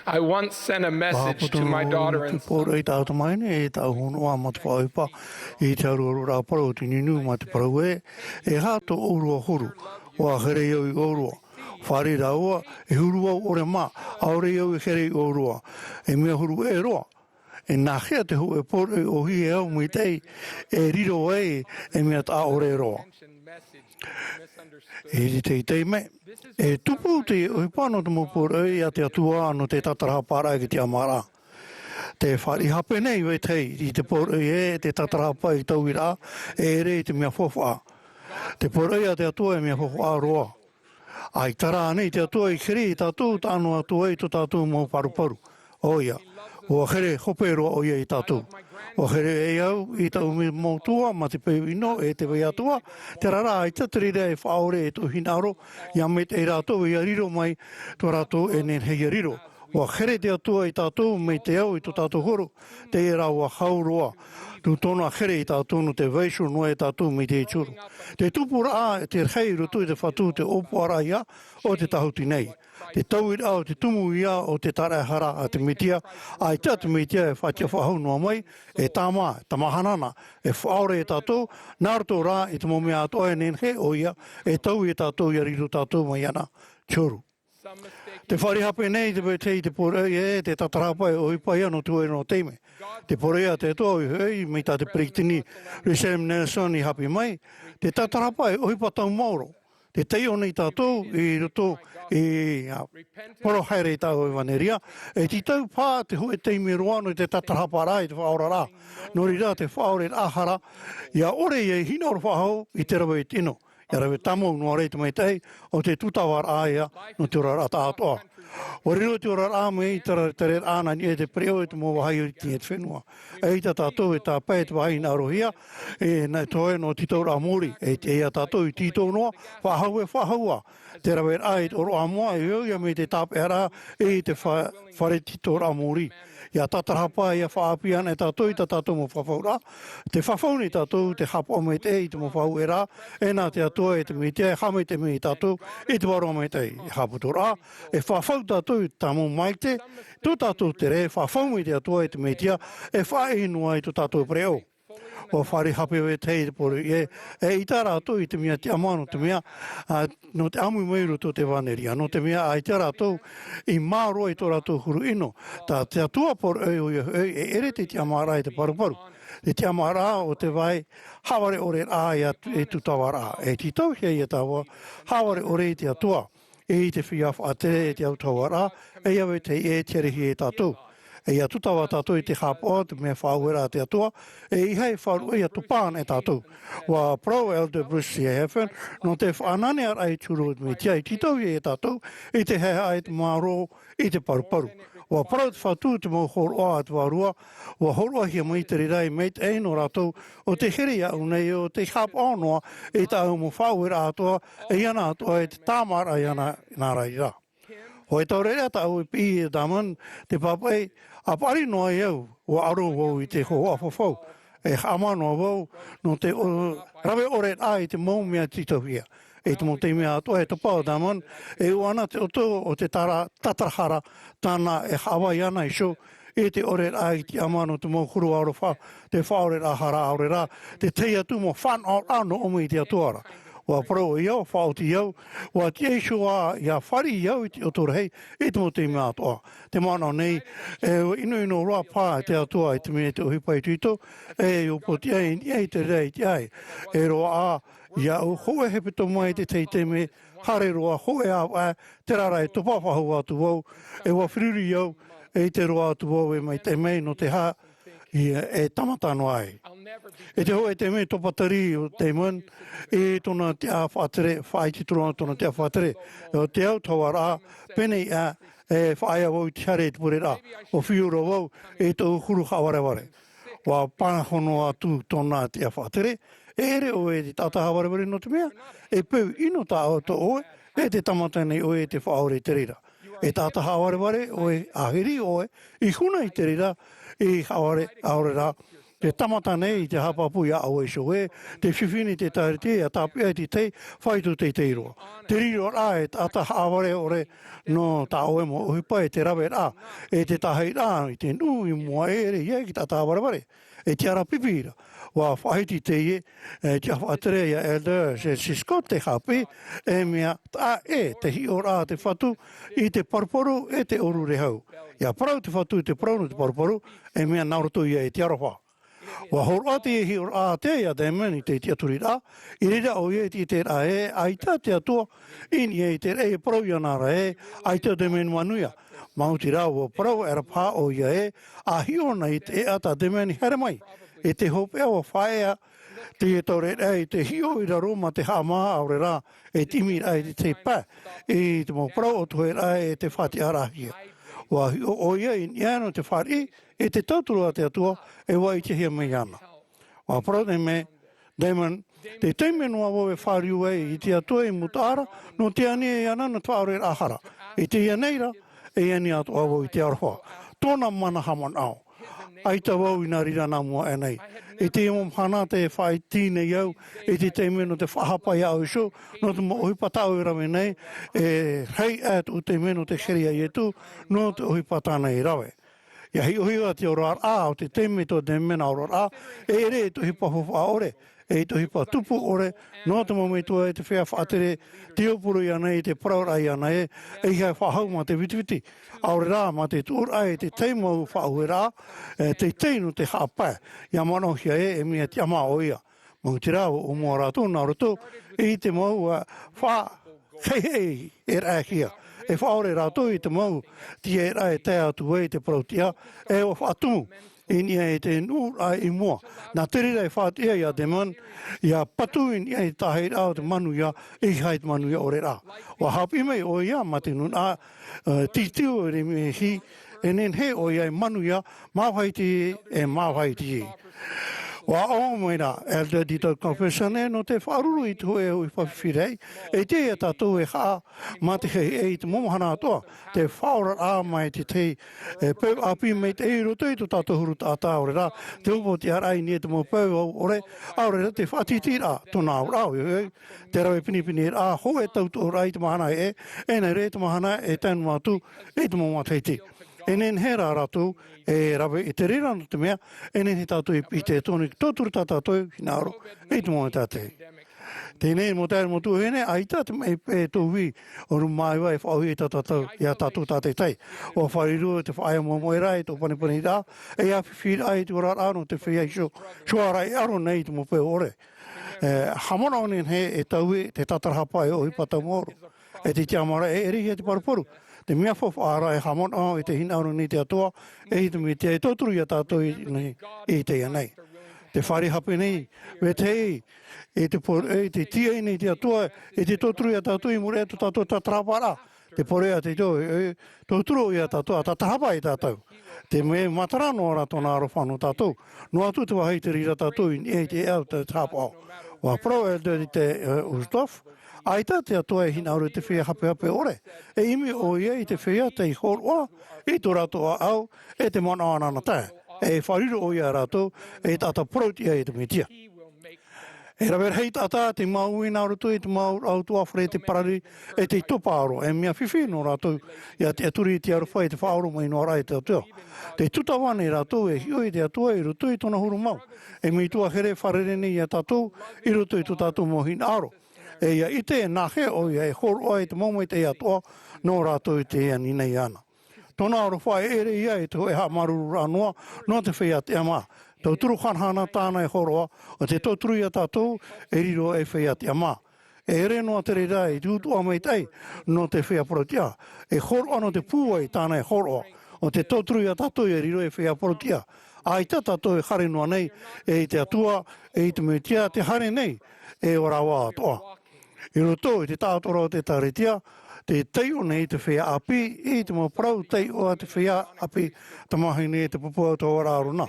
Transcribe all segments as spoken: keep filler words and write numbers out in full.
I once sent a message to my daughter and son. Pōroi tātou mai nei e tāʻu hōnoʻa mā te faʻaʻohipa i te aruaruraʻa parau o te nunu mā te parau ē, e aha tō ʻōrua huru? ʻUa here au i ʻōrua. Fāriʻi rāua, e huru au ʻore mā, ʻaore au e here i ʻōrua. E mea huru ʻē roa. E nāhea te hōʻē pōroi ʻōhie au maitaʻi e riro ai e mea taʻa ʻore roa? I te teitei mai, e tupu te ʻohipa nō te mau pōroi a te Atua nō te tātarahaparaʻa ki te tiʻamāraʻa. Te fāriʻi hape nei vetahi i te pōroi ē, te tātarahapa i te tauiraʻa, e ʻere i te mea faufaʻa. Te pōroi a te Atua e mea faufaʻa roa. ʻAita rā ānei te Atua i here iā tātou, taʻa noa atu ai tō tātou mau paruparu. ʻOia, ʻua here hope roa ʻoia iā tātou. ʻUa here ai au i tāʻu mau metua mā te peu ʻino e te vai atoʻa, terā rā, ʻaita te reira e faʻaʻore e tōʻu hinaʻaro, ʻia maitaʻi rātou ʻia riro mai tō rātou e nehenehe ʻia riro. ʻUa here te Atua iā tātou mai te ao i tō tātou huru, teie rā ʻua hau roa. Tōna here iā tātou nō te vaiiho noa iā tātou mai te huru. Te tupuraʻa, te rahi i roto i te Fatu, te ʻōpuaraʻa ïa o te tāhuti nei. Te tauiraʻa o te tumu ïa o te tāraʻehara a te Mesia, ʻaita te Mesia e faʻatiʻa faʻahou noa mai, e tāmā, tāmāhanahana, e faʻaʻore iā tātou, nā roto rā i te mau mea atoʻa e nehenehe ʻoia e taui iā tātou ʻia riro tātou mai iāna. Te huru. Te fāriʻi hape nei te vetahi i te pōroi ē, te tātarahapa e ʻohipa ïa nō te hōʻē noa taime. Te pōroi a te Atua ʻoia hoʻi, mai tā te peretiteni Russell M. Nelson i haʻapiʻi mai, te tātarahapa e ʻohipa taumaoro. Tē taiʻo nei tātou i roto i, ā, parau haere i tāʻu ʻevaneria, e tītau paha te hōʻē taime roa nō te tātarahaparaʻa i te faʻaoraraʻa. Nō reira te faʻaʻoreraʻa hara, ʻia ʻore ïa e hinaʻaro faʻahou i te rave i te ʻino. ʻIa rave tāmau noa ra i te maitaʻi o te tūtavaraʻa ïa nō te oraraʻa tāʻātoʻa. ʻUa riro te oraraʻa mai i te ra-, tereraʻa nā niʻa i te pereʻoʻo i te mau vāhi o te fenua. ʻAita tātou e tāpae i te vāhi hinaʻarohia, e nā te hōʻē noa tītauraʻa mōrī, e tiʻa iā tātou i tītau noa, faʻahou e faʻahou ā. Te raveraʻa i te ʻōroʻa moa, e au ïa mai te tāpeʻaraʻa i te fa-, fare tītauraʻa mōrī. ʻIa tātarahapa, ʻia faʻaʻāpī ana e tātou i tā tātou mau fafauraʻa. Tē fafau nei tātou, tē haʻapaʻo maitaʻi i te mau faʻaueraʻa, e nā te Atua e te Mesia e haʻamaitaʻi mai iā tātou i te vārua maitaʻi. E haʻaputuraʻa, e fafau tātou i tā mau maitaʻi, tō tātou tere, fafau mai te Atua e te Mesia, e faʻaʻī noa i tō tātou pereʻoʻo. ʻUa fāriʻi hape vetahi i te pōroi ē, eʻita rātou i te mea tiʻamā nō te mea, ā, nō te ʻāmui mai i roto i te ʻevaneria, nō te mea ʻaita rātou i mā roa i tō rātou huru ʻino. Tā te Atua pōroi ʻoia hoʻi, e ʻere te tiʻamāraʻa i te paruparu. Te tiʻamāraʻa o te vai haʻavare ʻore rā ïa e tūtavaraʻa. E tītauhia ïa tāua haʻavare ʻore i te Atua. E i te feiā faʻatere e te autahuʻaraʻa, e ʻia vetahi ē e tiʻarihia e tātou. E ʻia tūtava tātou i te haʻapaʻo, te mea faʻaueraʻa a te Atua, e ʻeiaha e faʻaruʻe ʻia topa ana e tātou. ʻUa parau Elder Bruce C. Hafen, nō te faʻananearaʻa i te huru o te Mesia, e tītauhia e tātou i te haʻehaʻa, i te mārō, i te paruparu. ʻUa parau te Fatu, te mau hōroʻa a te Vārua, ʻua hōroʻahia mai te reira e maitaʻi nō rātou, ʻo tē here iāʻu nei, ʻo tē haʻapaʻo noa i tāʻu mau faʻaueraʻa atoʻa, e ʻia na atoʻa e te tāmāraʻa iāna nā reira. Hōʻē taureʻareʻa tāʻu e piʻi e Damon, te pāpaʻi, ʻa paʻari noa ai au, ʻua ʻaro vau i te hōhoʻa fafau, e haʻamā noa vau, nō te ʻo-, rave ʻore rā i te mau mea tītauhia. I te mau taime atoʻa e topa ʻo Damon, e ʻua ana te ʻoto o te tāra-, tātarahara, tāna e haʻavai ana iho, i te ʻore rā i te tiʻamā nō te mau huru aroha, te faʻaʻoreraʻa hara ʻaore rā, te tahi atu mau fānaʻoraʻa nō ʻō mai i te Atua ra. ʻUa parau ʻoia, ʻua faʻaoti au, ʻua tiʻa iho ā, ʻia fāriʻi au i te ʻoto rahi, i te mau taime atoʻa. Tē manaʻo nei, e ʻinoʻino roa paha te Atua i te mea i te ʻohipa itoito, e upoʻotiʻa i niʻa i te reira i te ʻai. E roaʻa, iāʻu, hōʻē hepetoma i te tahi taime, haere roa, hōʻē ʻāvaʻe, terā rā e topa faʻahou atu vau, e ʻua feruri au, e ʻite roa atu vau e maitaʻi mai nō te aha, ʻia, e tāmata noa ai. I te hōʻē taime topatari ʻo Damon, i tōna tiʻa faʻatere, faʻaiti atu ra tōna tiʻa faʻatere, ʻo te autahuʻaraʻa, pēneiaʻe, e faʻaea vau i te haere i te pureraʻa, ʻua fiu roa vau i tōʻu huru haʻavarevare. ʻUa pāhono atu tōna tiʻa faʻatere, e ʻere ʻoe i te taʻata haʻavarevare nō te mea, e peu ʻino tā ʻoe, tō ʻoe, e tē tāmata nei ʻoe i te faʻaʻore i te reira. E taʻata haʻavarevare ʻoe, ahiri ʻoe i huna i te reira, i haʻavare, ʻaore rā, Te tāmata nei i te haʻapāpū iā ʻoe iho ē, te fifi nei te Ēkālesia ʻia tāpeʻa i te tahi faito teitei roa. Te riroraʻa e taʻata haʻavare ʻore nō tā ʻoe mau ʻohipa e te raveraʻa, e te tāhaʻiraʻa i te nuʻu i mua ʻere ia i te taʻata haʻavarevare. E tiʻaraʻa pipi ra, ʻua faʻahiti teie, e tiʻa faʻatere iā Elder Jesse Scott te haʻapiʻi, e mea taʻa ʻē te hiʻoraʻa a te Fatu i te paruparu e te ʻōrurehau. ʻIa parau te Fatu i te parau nō te paruparu, e mea nā roto ia i te aroha. ʻUa hōroʻa te hiʻoraʻa ātea iā Damon i te tiʻaturiraʻa, i reira ʻoia i te iteraʻa ē, ʻaita te Atua i niʻa i te raʻi e parau iāna ra ē, ʻaita te mea manuia. Maoti rā, ʻua parau aʻera paha ʻoia ē, ʻa hiʻo na i te ʻēʻa tā Damon i haere mai, i te hopeʻa ʻua faʻaea, teie taureʻareʻa i te hiʻo i raro mā te haʻamā, ʻaore rā, e te ʻimiraʻa i te pae, i te mau parau ʻōtuharaʻa e te faʻatiʻaraʻahia. ʻUa hiʻo ʻoia i niʻa nō te fāriʻi, i te tauturu a te Atua, e ʻua ʻitehia mai iāna. ʻUa parau nei mai Damon, te taime noa vau e fāriu ai i te Atua i mūtaʻa ra, nō te ani iāna nō te faʻaoreraʻa hara. I teie nei rā, e ani atoʻa vau i te aroha. Tōna mana haʻamanaʻo. ʻAita vau i nā reira nā mua aʻe nei. I teie mau mahana tē faʻaʻite nei au, i te taime nō te faʻahapa iā ʻoe iho, nō te mau ʻohipa tā ʻoe e rave nei, e rahi aʻe tō taime nō te here iā Ietu, nō te ʻohipa tāna i rave. ʻIa hiʻohiʻo te oraraʻa o te taime tō Damon oraraʻa, e ʻere i te ʻohipa faufaʻa ʻore, e i te ʻohipa tupu ʻore, nō te mau metua e te feiā faʻatere, tei ʻōpū roa iāna i te parauraʻa iāna ē, ʻeiaha e faʻahou mā te vitiviti, ʻaore rā mā te tuʻuraʻa i te tahi mau faʻaueraʻa, e teitei nō te haʻapae, ʻia manaʻohia ē, e mea tiʻamā ʻoia. Maoti rā, ʻua ʻōmua rātou nā roto i te mau, ā, faʻa-, heihei e raʻehia. E faʻaʻore rātou i te mau tiʻaraʻa e tae atu ai te parau-tiʻa, e ʻua faʻatumu i niʻa i te nuʻuraʻa i mua. Nā te reira e faʻatiʻa iā Damon, ʻia patu i niʻa i te tāhaʻiraʻa o te manuia, ʻeiaha i te manuia ʻore rā. ʻUa haʻapiʻi mai ʻoia mā te nūnaʻa, ā, tītiu e rimihi, e nehenehe ʻoia e manuia, māvahi teie, e māvahi teie. ʻUa ʻō mai rā, Elder Dieter Knopfler, nō te faʻaruru i te hōʻē ʻohipa fifi rahi, e tiʻa iā tātou e haʻa, mā te heihei i te mau mahana atoʻa, te faʻaoraraʻa mai te tahi, e, peu ʻāpī maitaʻi i roto i tō tātou huru taʻata, ʻaore rā, te upoʻotiʻaraʻa i niʻa i te mau peu au ʻore, ʻaore rā te faʻatītīraʻa, tōna auraʻa, ʻoiʻoi, te rave pinepineraʻa, hōʻē tautoʻoraʻa i te mahana e, e nā reira te mahana e tae noa atu i te mau matahiti. E nehenehe rā rātou e rave i te reira nō te mea, e nehenehe tātou e piʻi tonu i te tauturu tā tātou hinaʻaro i te mau matahiti. Teie nei mau taeaʻe, mau tuahine, ʻaita te maʻi pae tō hui, ʻahuru mā iva e faʻaʻōhie iā tātou, iā tātou tātaʻitahi. ʻUa fāriu te faʻaea moemoeraʻa i tō panepaneraʻa, e ʻāfifi raʻa i te oraraʻa nō te feiā iho, ʻua ʻaro nei i te mau peu ʻore. E, haʻamanaʻo nehenehe e taui te tatarahapa e ʻohipa taumāʻoru. E te tiʻamāraʻa e ʻerehia te paruparu. Te mea faufaʻa ra e haʻamanaʻo i te hinaʻaro nei te Atua, e i te Mesia e tauturu iā tātou i, nei, i teie nei. Te fāriʻi hape nei, vetahi, i te por-, i te tiʻa nei te Atua, i te tauturu iā tātou i muri aʻe tō tātou tatarahaparaʻa. Te pure a te Atua, e, tauturu iā tātou, ʻa tatarahapa iā tātou. Te mea matara noa rā tōna aroha nō tātou. Noa atu te vāhi i te reira tātou i niʻa i te ʻēʻa o te tāpaʻo. ʻUa parau Elder Dieter, e, Uchtdorf, ʻaita te Atua e hinaʻaro i te feiā hapehape ʻore. E ʻimi ʻoia i te feiā tei hōroʻa i tō rātou ʻāʻau, e te manaʻo anaanatae. E fāriu ʻoia iā rātou, e taʻata parau-tiʻa i te Mesia. E rave rahi taʻata te mau uʻi nā roto i te mau autahuʻa fare, te parari, e te topa aro, e mea fifi nō rātou ʻia tiʻaturi i te aroha i te faʻaoromaʻi noa raʻa i te Atua. Te tūtava nei rātou e hiʻo i te Atua i roto i tōna huru mau. E metua here fārerei nei iā tātou i roto i tō tātou mau hinaʻaro. E ʻia ʻite nāhea ʻoia e hōroʻa i te mau maitaʻi atoʻa nō rātou i te ani nei iāna. Tōna aroha e ʻere ia i te hōʻē haʻamāuruururaʻa noa nō te feiā tiʻamā. Tauturu hanahana tāna e hōroʻa, ʻo te tauturu iā tātou e riro ei feiā tiʻamā. E ʻere noa te reira i te utuʻa maitaʻi nō te feiā parau-tiʻa. E hōroʻa nō te pūai tāna e hōroʻa, ʻo te tauturu iā tātou e riro ei feiā parau-tiʻa. ʻAita tātou e haere noa nei, e i te Atua, e i te Mesia, te haere nei, e ʻo rāua atoʻa. I roto i te taʻatoʻaraʻa o te ʻĒkālesia, tē taiʻo nei te feiā ʻāpī i te mau parau taiʻo a te feiā ʻāpī tamāhine, te pupu autahuʻa Aarona.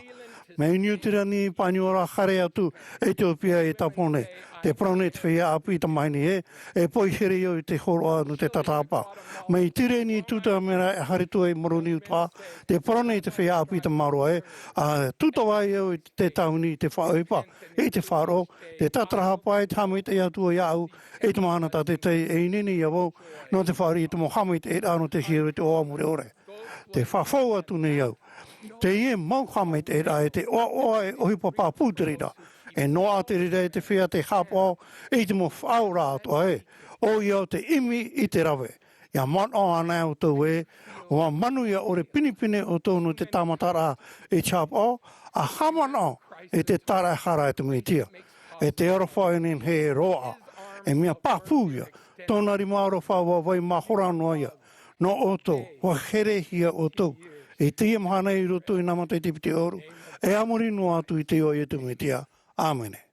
Mai Niu Tirani, Paniora, haere atu Etiopia e Tāpōnē. Tē parau nei te feiā ʻāpī i te mahana ē, e poihere au i te hōroʻa nō te tātāpā. Mai Tireni, Tuta Mera, e haere atu i Moroni, Utaha. Tē parau nei te feiā ʻāpī i te māroa ē, ʻa tūtava ai au i te tāvini, i te faʻaʻohipa, i te faʻaroʻo, te tātarahapa, i te haʻamaitaʻi atu iāʻu, i te mahana tātaʻitahi, e ineine ia vau, nō te fāriʻi i te mau haʻamaitaʻiraʻa nō te hiero i te ʻoaʻoa mure ʻore. Tē fafau atu nei au. Teie mau haʻamaitaʻiraʻa e te ʻoaʻoa e ʻohipa pāpū te reira. E noaʻa te reira e te feiā tei haʻapaʻo i te mau faʻaauraʻa atoʻa ē. ʻOia te ʻimi i te rave. ʻIa manaʻo anaʻe ʻoutou ē, ʻua manuia ʻore pinepine ʻoutou nō te tāmataraʻa i te haʻapaʻo, ʻa haʻamanaʻo i te tāraʻehara a te Mesia. E te aroha ʻoia nei e roaʻa, e mea pāpū ia, tōna rima aroha ʻua vai mahora noa ia, nō ʻoutou, ʻua herehia ʻoutou, i teie mahana i roto i nā mata i te piti ʻōrua, e a muri noa atu i te iʻoa o Iesu Mesia. ʻĀmene.